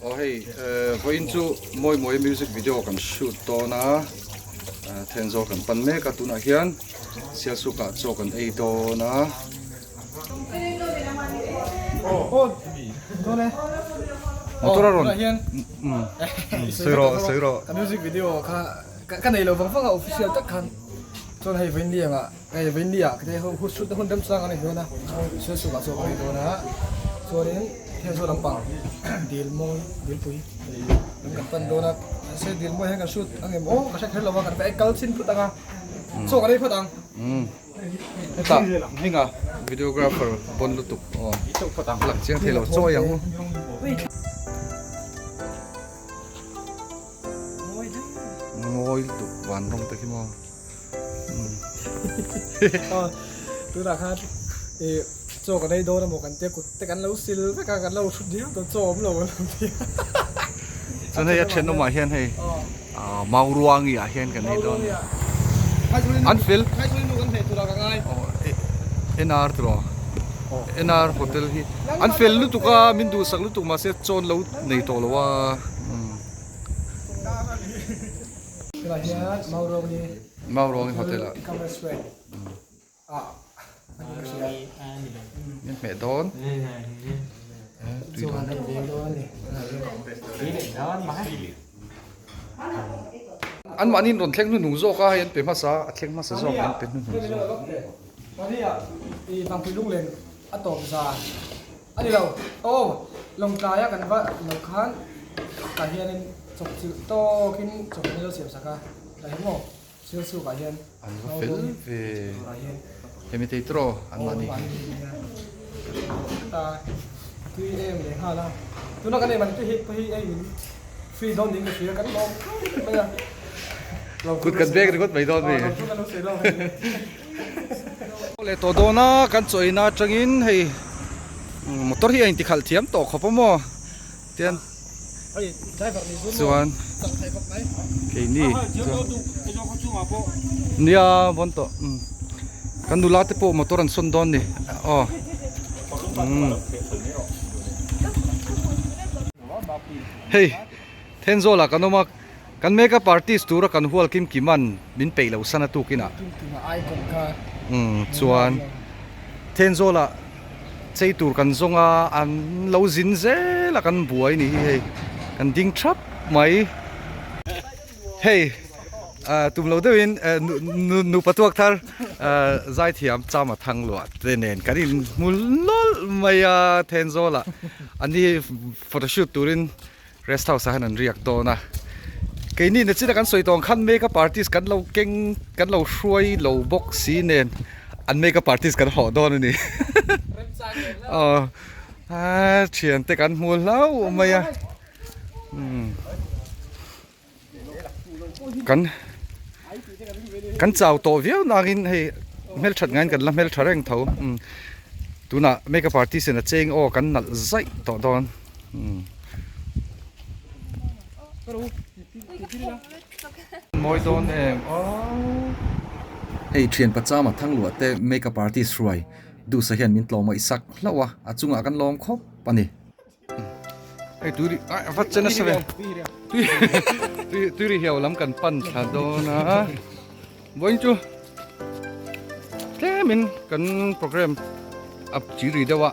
Aw hei vawiin chu mawi mawi music video kan shoot dawn a Thenzawl kan pan mek a tunah hian Sialsuk ah chaw kan ei dawn a. Motor a rawn sawi rawh sawi rawh. Ka music video kha ka nei lo vang vang a official tak khan chuan hei vawiin ni angah Hei Vainli ah te ho shoot na hun remchang an nei dawn a, Sialsuk ah chaw kan ei dawn a, chuanin Thenzawl lampang dil mawi dilpui lam kan pan dawn a, mahse dil mawi hian kan shoot ang em aw ka hre kher lo a, kan va kal chin phut ang a, chaw kan ei phawt ang. Hetah hminga videographer bon lutuk aw lang chiang thei lo chaw ei ang u. Ngawi lutuk van rawng te khi maw. Tunah khan ih chaw kan ei dawn emaw kan tia kut te kan lo sil vek a kan lo hrut diau dawn chaw awm lo an tia. Chuan hei a thenawmah hian hei Mauruangi ah hian kan ei dawn an fel NR tiraw NR hotel hi an fel lutuk a min duhsak lutuk mahse chaw an lo nei tawh lo a. Tunah hian Maurongi Maurongi hotel ah Min hmeh dawn Tui dawn An mahni in rawn thleng hnuhnung zawk a hei an pe hmasa a thleng hmasa zawk an pe hnuhnung zawk. Maria i Vangpui lunglen a tawp zan A ni lo, aw, Lawngtlaia kan va lo khan tah hianin chawpchilh tawkin chawhmeh an lo siam sak a, tah hian maw Sialsukah hian An va fel ve, hemi thei tawh an mahni hi. Tui em leh nghal a, tuna kan ei man tui hi pawh hi ei min free dawn niin ka hria, kan lawm khawp mai a. Kut kan bek ringawt mai dawn mi. Leh tawh dawn a kan chaw ina atangin hei motor hi a inti khalh thiam tawh khawp a maw tian chuan keini nia vawn tawh kan nula te pawh motor an sawn dawn ni aw hei Thenzawl ah kan awm a. Kan makeup artist tura kan hual Kim Kiman min peih lo san a tukin ah chuan Thenzawl ah chei tur kan zawng a an lo zin zel a kan buai ni hi hei kan ding thap mai hei tum lo deuh in nupa tuak thar zaithiam Chama Thangluah te nen kan in hmu lawlh mai a Thenzawl ah an ni photoshoot turin Rest house ah hian an riak dawn a, keini na chin a kan sawi tawng khan makeup artist kan lo keng kan lo hruai lo bawk si nen an makeup artist kan hawh dawn a ni aw a thian te kan hmu hlauh mai a umm kan kan chau tawh viau nangin hei hmelthat ngaiin kan la hmeltha reng tho umm tunah makeup artist in a cheng aw kan nalh zaih tawh dawn umm mawi dawn em aw hei thian pachama thangluah te makeup artist hruai duhsa hian min tlawm ngaih sak hlauh a a chungah kan lawm khawp a ni. Hei tui ri ai a vat chen nasa ve tui tui tui ri hiau lam kan pan thla dawn a vawiin chu tlemin kan program a chi ri deuh a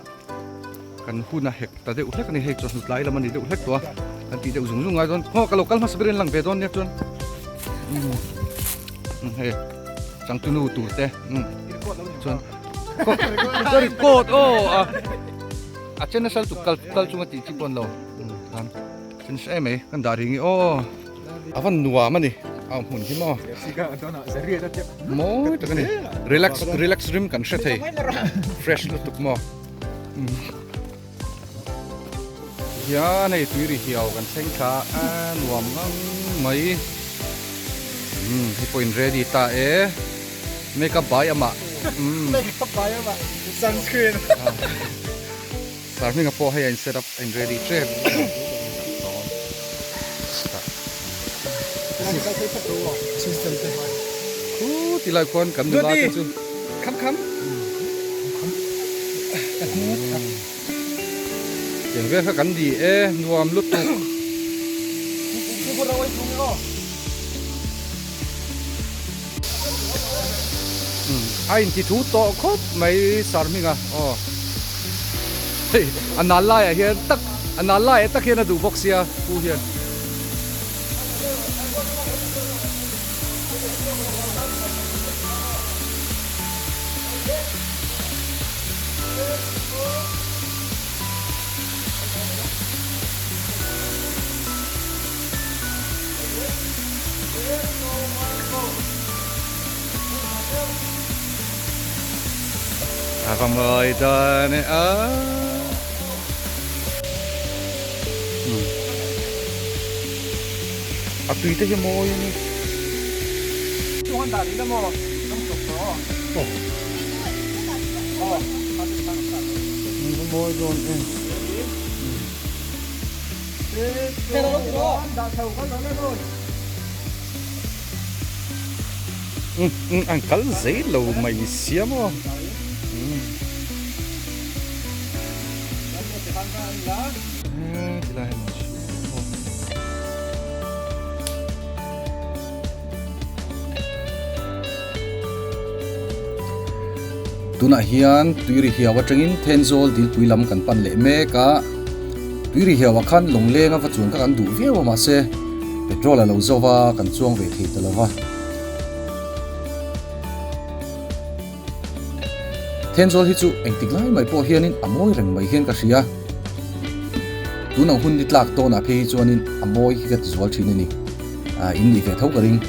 kan hun a hek ta deuh hlek a ni hei chawhnu tlai lam a ni deuh hlek tawh a kan tih deuh zung zung ngai dawn haw ka lo kal hmasa ber in lang ve dawn nia chuan umm hei changtunu tur te umm chuan ka record aw a. A chen nasa lutuk kal kal chunga tih chi pawn lo khan chen nasa em mai kan dah ring hi aw a van nuam a ni a hmun hi maw mawi tak a ni relax relax rim kan hre thei fresh lutuk maw hian hei tui ri hiau kan thleng thla a nuam ngang mai hei pawh in ready ta e. Makeup bai amah. Makeup bai amah. Sunscreen. Sar hminga pawh hei a in set up a in ready tep. Khu ti lai khuan kan nula te chu. Kham kham. Ti Tiang vel kha kan ni e, nuam lutuk. A inti thu tawh khawp mai Sarhminga aw. Hei a nal laiah hian tak a nal laiah tak hian a duh bawk sia pu hian. A va mawi dawn e a. A tui te hi mawi a ni. A va mawi dawn e. An kal zei lo mai sia maw. Tunah hian Tuiri Hiau atangin Thenzawl Dilpui lam kan pan leh mek a, Tuiri Hiauah khan Lawngleng a va chuan kha kan duh viau a mahse petrol a lo zo va kan chuang ve thei ta lo va. Thenzawl hi chu engtik lai mai pawh hianin a mawi reng mai hian ka hria. Tunang hun ni tlak tawnah phei hi chuanin a mawi hi ka ti zual thin a ni. In nih ve tho ka ring.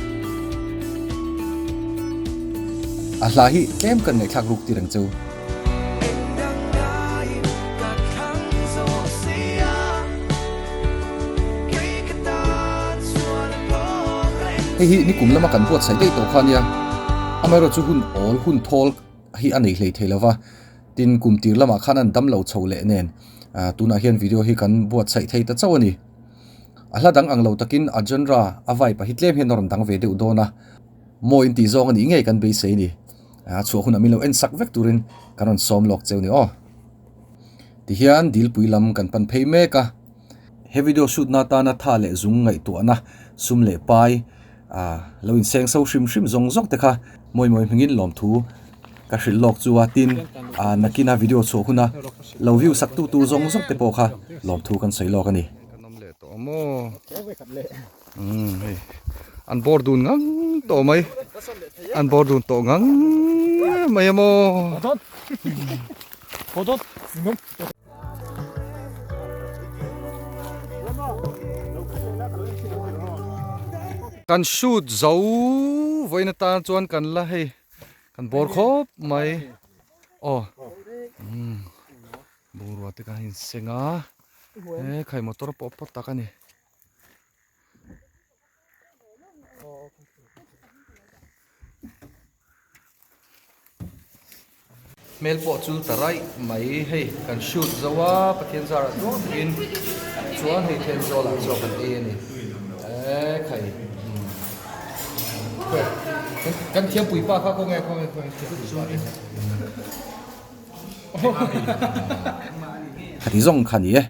A hla hi tlem kan ngaihthlak ruk tir ang cheu. Hei hi nikum lama kan buatsaih daih tawh kha a nia. Amaherawhchu hun awl hun thawl hi a nei hlei thei lo va, tin kum tir lamah khan an dam lo chho leh nen tunah hian video hi kan buatsaih thei ta chauh a ni. A hla dang ang lo takin a genre a vibe a hi tlem hian a rawn dang ve deuh dawn a, mawi in tih zawng a nih ngei kan beisei a ni. A chhuah hunah min lo en sak vek turin kan rawn sawm lawk cheu ni aw. Tihian dilpui lam kan pan phei mek a, he video shoot na atana tha leh zung ngaihtuahna sum leh pai ah lo inseng so hrim hrim zawng zawng te kha mawi mawi hmingin lawmthu ka hrilh lawk chu a tin ah nakina video chhuah huna lo view sak tu tur zawng zawng te pawh kha lawmthu kan sawi lawk a ni. Hei an bawr dun ngang tawh mai an bawr dun tawh ngang mai a maw. Kan shoot zo vawiin atan chuan kan la hei kan bawr khawp mai aw bungrua te khan a inseng a he khai motor pawh pawt tak a ni. Hmel pawh chul ta raih mai hei kan shoot zo a Pathian zarah tluang takin chuan hei Thenzawl ah chuan kan ei a ni e khai kan thiampui pa kha khawnge khawnge khawnge thiampui pa te kha ti zawng kha ni e.